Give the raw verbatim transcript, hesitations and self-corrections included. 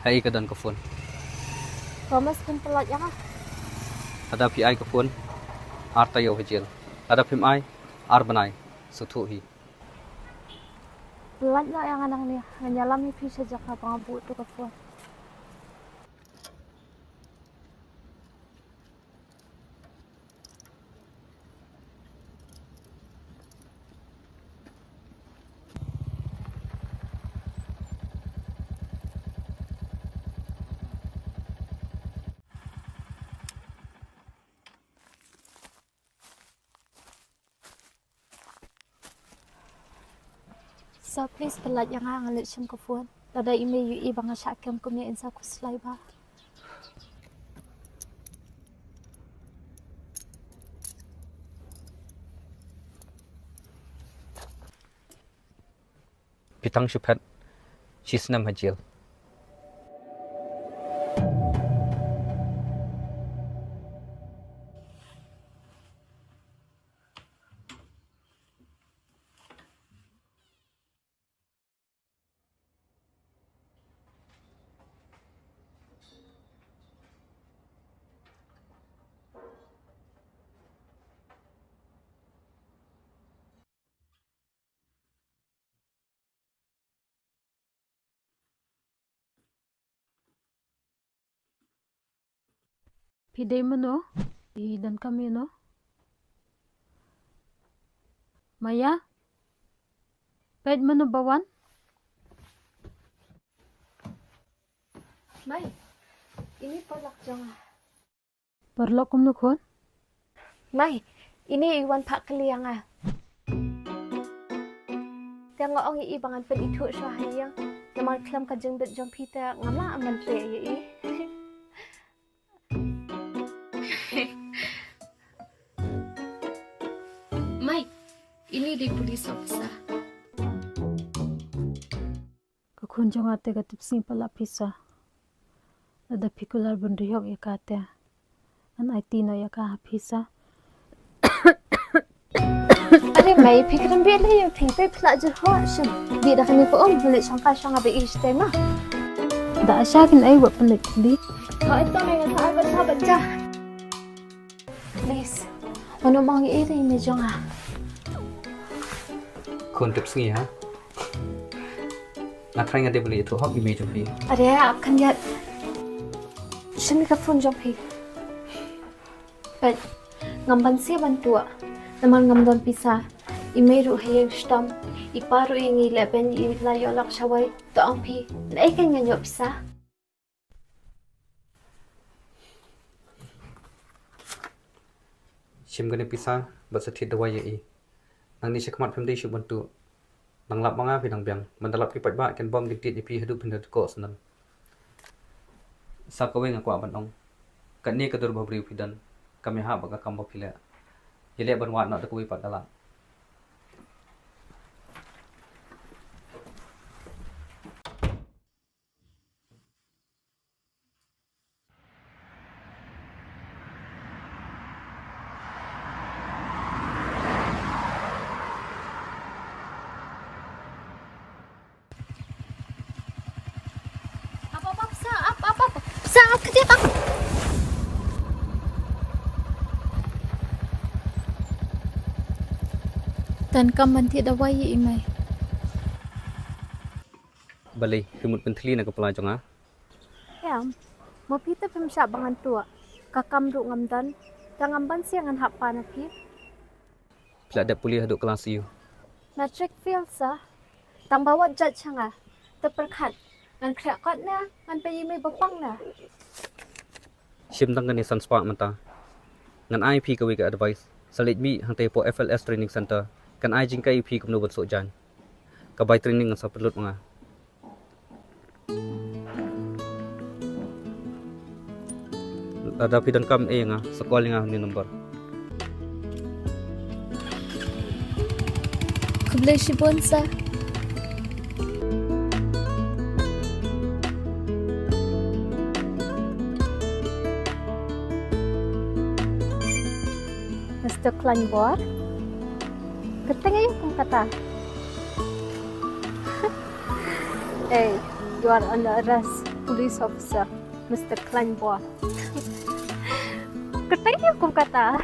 Ai ka don ka phone. Promise phin pyllait ïa nga. Lada phi ai ka phone, ar taïew ha jail. Lada phim ai, ar bnai. Sngewthuh hi. Pyllait noh ïa nga nangne, ngan ïalam ïa phi sha jaka ba nga buh tu ka phone. Sir, please pyllait ïa nga, nga leit shim ka phone. Lada i mei i ïohi ba nga shah kem kum ïa in sa khuslai bha. Phi tang shu phet shi snem ha jail. Phi dei mano? I donkam ïa no? Maya? Peit mano ba wan? Mei, ini paralok jong nga. Paralok kumno khun? Mei, ini i wan phah kylli ïa nga. Te nga ong ïa i ba ngan pynithuh shuwa ha ïing. Namar khlem ka jingbit jong phi te ngam lah ban treh ïa i. Mei, ini dei police officer. Ka khun jong nga te ka tip sngi palat pisa. Lada phi kular ban ri hok ïa ka te, ngan aiti noh ïa ka ha pisa. Are mei, phi kren bieit lei ïa phi, phi pla jur ho shim. Dih da kane ka um, beli shong ka shong ba i shteng noh. Da sha kin ai wa pelik di. Ho ito mei, ngan sa ai ba sa ba ja. Please. Ono mong i ri me jong nga. Khun tip sngi ha. Nga trai nga dei beli tu hok i me jong phi. Are ap kan yat. Shim ka phone jong phi. Peit, ngam banse ban tuh. Namar ngam don pisa. I mei ruh ha ïing shitom. I pa ruh ïa ngi leh ben i la ïoh lok shawei. To ong phi, naei kan ngan ïoh pisa? Shim kane pisa bad sa thied dawai ïa i. Nangne shakhmat phim dei shuh ban tuh. Nang lap ma nga phi nang biang. Ban da lap ki paidbah kin bom kin tied ïa phi haduh phin da koh syndon. Sa kawei nga kwah ban ong. Kane ka dur ba briew phi don, kam ïahap bad ka kam ba phi leh. Ïaleh ban wad noh da kawei pat ka lad. Ap, ap, ap, sa, ap, ap, ap. Sa, ap, kejap, ap. Donkam ban thied dawai ïa i mei. Balei, phi mut pynthylli na ka pla jong nga? Em, ma phi te phim shah ba ngan tuh. Ka kam ruh ngam don. Te ngam banse ngan hap pan na phi. Phi la dep pule haduh klas aiu? Matric fail sa. Tang ba wat judge sha nga. Te pyrkhat. Ngan khreh kot ne, ngan peit ïa i mei ba pang ne. Shim tang kane san spah mynta. Ngan ai phi kawei ka advice. Sa leit mih hangtei hapoh F L S Training Center. Kan ai jingkyrkhu ïa phi kumno ban suk jaiñ. Ka bai training ngan sa pynlut ma nga. Lada phi donkam ei nga, sa call ïa nga ha une u number. Khublei shibun sir. Mister Klaiñbor. Kyrteng aïu kum kata? Hey, you are under arrest. police officer, Mister Klaiñbor. Kata ïa kum kata.